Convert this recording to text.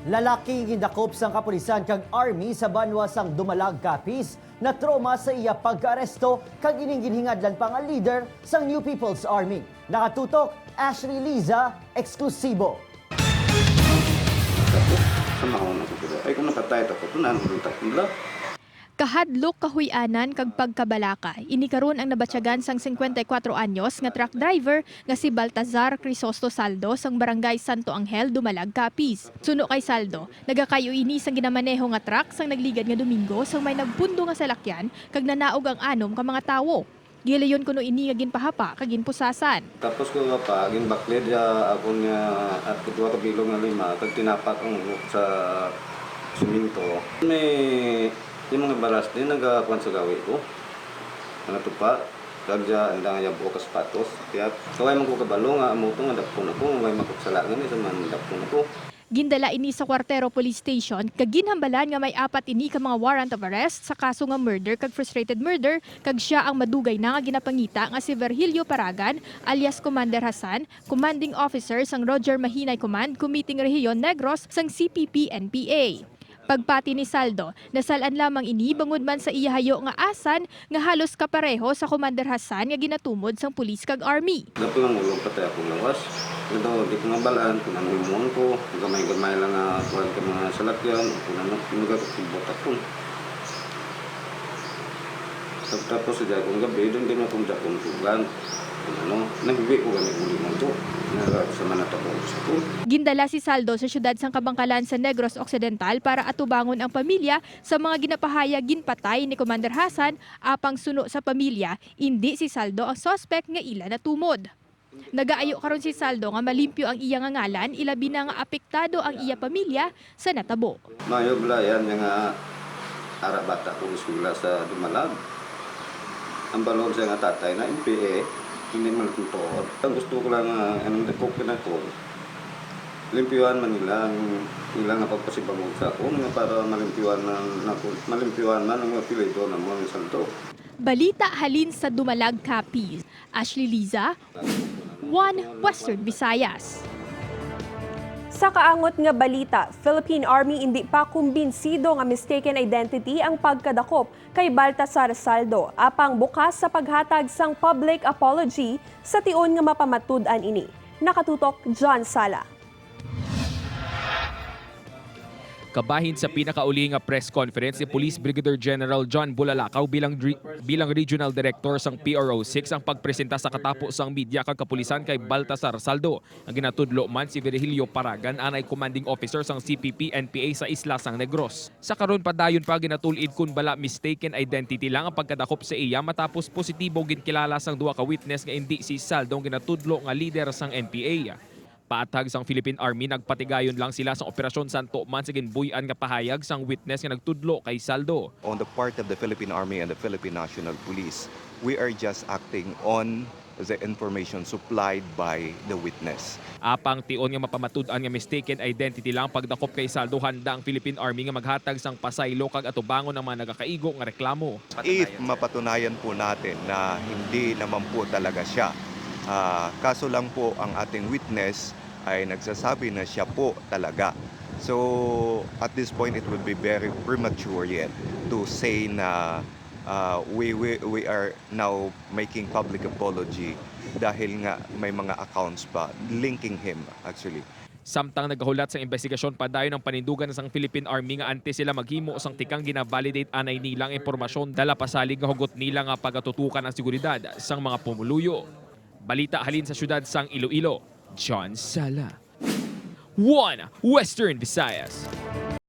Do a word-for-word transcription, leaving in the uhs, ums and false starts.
Lalaki gindakop sang kapulisan kag army sa banwa sang Dumalag, Capiz, natroma sa iya pagkaaresto kag ining ginhingadlan pa nga leader sang New People's Army. Nakatutok, Ashley Liza, eksklusibo. Sa mahon ako sila. Ay, kung napatay, tapos ko na ang utak nila. Kahadlok, kahuy-anan, kag pagkabalaka, ini karon ang nabatyagan sang singkwenta y kuwatro anyos nga truck driver nga si Baltazar Crisosto Saldo sang Barangay Santo Angel, Dumalag, Capiz. Suno kay Saldo, nagakayo ini sang ginamaneho nga truck sang nagligad nga Domingo sang may nagpundo nga salakyan kag nanaog ang anom ka mga tawo. Gilayon kuno ini nga ginpahapa kag ginpusasan. Tapos ko pa, ginbaklid ya akon nga at duha ka bilog nga lima, kag tinapak ang ulo sa siminto. May yung mga baras din nagakuan sa gawi ko. Mga tupa, kag ya ang danga ya buo ka sapatos. Kaya kaway man ko kabalo nga amo to nga dapkon ako, kaway man ko kasala gani sa man dapkon ako. Gindala ini sa Cuartero Police Station kag ginhambalan nga may apat ini ka mga warrant of arrest sa kaso nga murder kag frustrated murder, kag sia ang madugay na nga ginapangita nga si Virgilio Paragan alias Commander Hasan, Commanding Officer sang Roger Mahinay Command, Committee nga Rehiyon Negros sang C P P N P A. Pagpati ni Saldo, nasal-an lamang ini bangod man sa iya hayo nga asan nga halos kapareho sa Commander Hasan nga ginatumod sang pulis kag army. Dapat lang ulog patay akong lawas. Ito, di ko mabalaan kung ano yung muon ko. Gamay-gamay lang nga kuwan ka mga salakyan. O kung ano, nagkakibot ako. Tapos sa Jagong gabi, doon din akong Jagong tugan. Kung ano, naghiwi ko gani uli mo to. Nga sa manatabo sa ko. Gindala si Saldo sa siyudad sang Kabangkalan sa Negros Occidental para atubangon ang pamilya sa mga ginapahayag ginpatay ni Commander Hasan, apang suno sa pamilya, indi si Saldo ang suspect nga ila natumod. Nagaayo karon si Saldo nga malimpyo ang iya nga ngalan, ilabi na nga apektado ang iya pamilya sa natabo. Maayo bala yan nga ara bata ko eskwela sa Dumalag. Ang balon siya nga tatay na M P A, hindi man tuod. Ang gusto ko lang nga anong dako kinako, limpyuhan man nila ang ila nga pagpasibangod sa akon nga para malimpyuhan man nako, malimpyuhan man ang apelyido namo nga Saldo. Balita halin sa Dumalag, Capiz. Ashley Liza, One Western Visayas. Sa kaangot nga balita, Philippine Army indi pa kumbinsido nga mistaken identity ang pagkadakop kay Baltasar Saldo, apang bukas sa paghatag sang public apology sa tion nga mapamatud-an ini. Nakatutok, John Sala. Kabahin sa pinakauli nga press conference ni Police Brigadier General John Bulalakaw bilang dri- bilang Regional Director sang P R O six ang pagpresenta sa katapo sang media kag kapulisan kay Baltasar Saldo, nga ginatudlo man si Virgilio Paragan anay commanding officer sang C P P N P A sa isla sang Negros. Sa karon padayon pa ginatul-id kon bala mistaken identity lang ang pagkadakop sa iya matapos positibo ginkilala sang duha ka witness nga indi si Saldo ang ginatudlo nga lider sang N P A. Paathag sang Philippine Army, nagpatigayon lang sila sang operasyon sa tuman sa ginbuy-an nga pahayag sang witness nga nagtudlo kay Saldo. On the part of the Philippine Army and the Philippine National Police, we are just acting on the information supplied by the witness. Apang tion nga mapamatud-an nga mistaken identity lang ang pagdakop kay Saldo, handa ang Philippine Army nga maghatag sang pasaylo kag atubangon ang mga nagakaigo nga reklamo. If mapatunayan po natin na hindi naman po talaga siya, ah, kaso lang po ang ating witness ay nagsasabi na siya po talaga. So, at this point, it would be very premature yet to say na ah, we, we, we are now making public apology dahil nga may mga accounts pa linking him actually. Samtang nagahulat sang imbestigasyon, padayon ang panindugan sang Philippine Army nga antes sila maghimo sang tikang gina-validate anay nila ang impormasyon dala pasalig nga hugot nila nga pagatutukan ang seguridad sang mga pumuluyo. Balita halin sa siyudad sang Iloilo, John Sala, One Western Visayas.